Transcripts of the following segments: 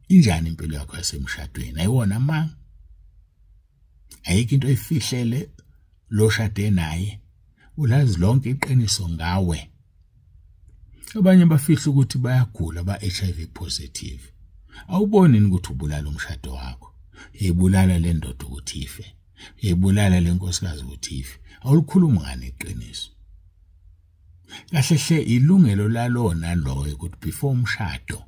Injani impilo yakho yasemshadweni? Ayiwona amanga? Ayikho into oyifihlele lo shade naye? Ulazi lonke iqiniso ngawe. Abanye bafihla ukuthi bayagula ba-HIV positive. Awuboni yini ukuthi ubulala umshado wakho? Uyayibulala le ndoda ukuthi ife. Uyayibulala le nkosikazi ukuthi ife. Awulikhulumi ngani iqiniso? Kahle hle ilungelo lalowo naloyo ukuthi before umshado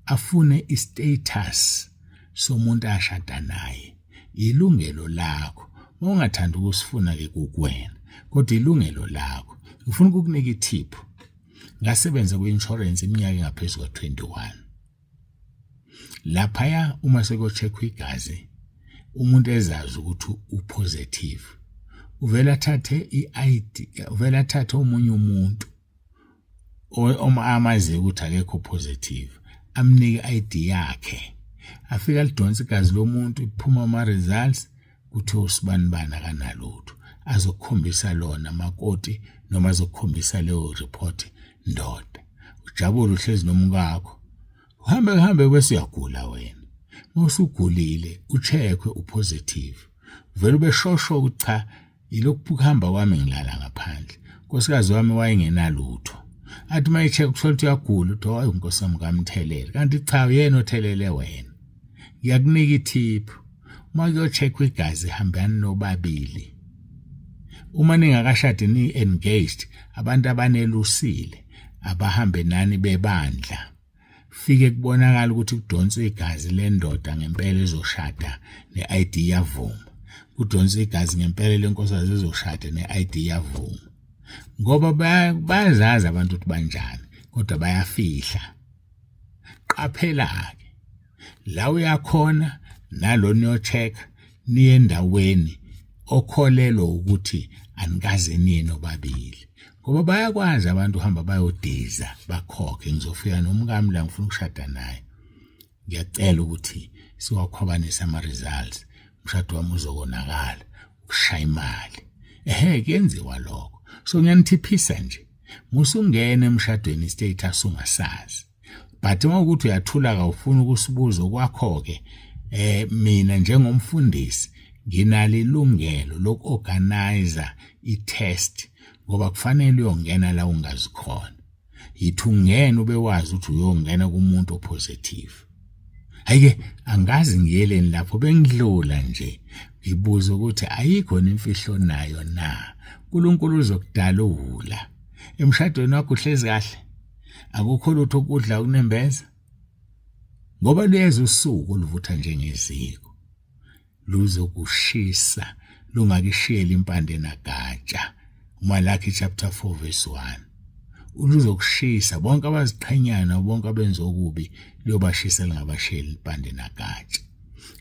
afune i-status somuntu ashada naye. Ilungelo lakho. Uma ungathanda ukusifuna ke kukwena, kodwa ilungelo lakho. Ngifuna ukukunika i-tip. Ngasebenza kwi-insurance iminyaka engaphezu kwa-21. Laphaya uma sekuyo-check-wa igazi, umuntu ezazi ukuthi u-positive, uvele athathe i-ID, uvele athathe omunye umuntu amaziyo ukuthi akekho positive, amnike i-ID yakhe. Afike alidonse igazi lomuntu, kuphuma ama-results, kuthiwe usibanibani akanalutho. Azokukhombisa lona makoti noma azokukhombisa leyo report ndoda. Ujabule uhlezi nomkakho. Uhambe kuhambe bese uyagula wena. Uma usugulile ucheckwe upositive. Uvele ube shosho ukuthi cha yilokhu kuhamba kwami ngilala ngaphandle. Nkosikazi wami wayengenalutho. Athi uma echeck kuthola ukuthi uyagula uthi hayi nkosi yami ngamthelela. Kanti cha uyena othelele wena. Ngiyakunika ithiphu. Uma kuyocheckwa igazi hambani nobabili. Uma ningakashadi ni-engaged abantu abanelusile abahambe nani bebandla. Fike kubonakala ukuthi kudonswa igazi lendoda ngempela ezoshada ne-ID iyavuma. Kudonswa igazi ngempela lenkosikazi ezoshada ne-ID iyavuma. Ngoba bayazazi abantu ukuthi banjani kodwa bayafihla. Qaphela-ke la uyakhona nalo niyo-check niye endaweni okholelwa ukuthi anikaze niye nobabili ngoba bayakwazi abantu uhamba bayodiza bakhokhe ngizofika nomkami la ngifuna ukushada naye ngiyacela ukuthi siwakhwabanise ama-results umshado wami uzokonakala ukushaya imali ehe kuyenziwa lokho so ngiyanithiphisa nje musungena emshadweni status ungasazi but uma ukuthi uyathula kawufuni ukusibuza okwakho-ke eh mina njengomfundisi nginalo ilungelo loku-organizer i-test ngoba kufanele uyongena la ungazi khona yithi ungena ube wazi ukuthi uyongena kumuntu opositive Hayike angazi ngiyeleni lapho bengidlula nje ngibuza ukuthi ayikho imfihlo nayo na uNkulunkulu uzokudala uwula emshadweni wakho uhlezi kahle akukho lutho ukudla ukunembeza ngoba luyeza usuku oluvutha njengeziko luzokushisa lungakishiyeli impande nagatsha uMalaki chapter 4 verse 1 luzokushisa bonke abaziqhenyayo nabo bonke abenza okubi luyobashisa lingabashiyeli impande nagatsha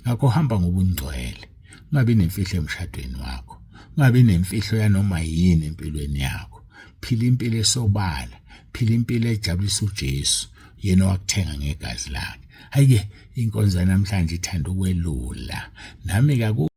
ngakho hamba ngobungcwele ungabi nemfihlo emshadweni wakho ungabi nemfihlo yanoma yini empilweni yakho phila impilo esobala phila impilo ejabulisa uJesu yena owakuthenga ngegazi lakhe hayike inkonzo namhlanje ithanda ukwelula nami kaku.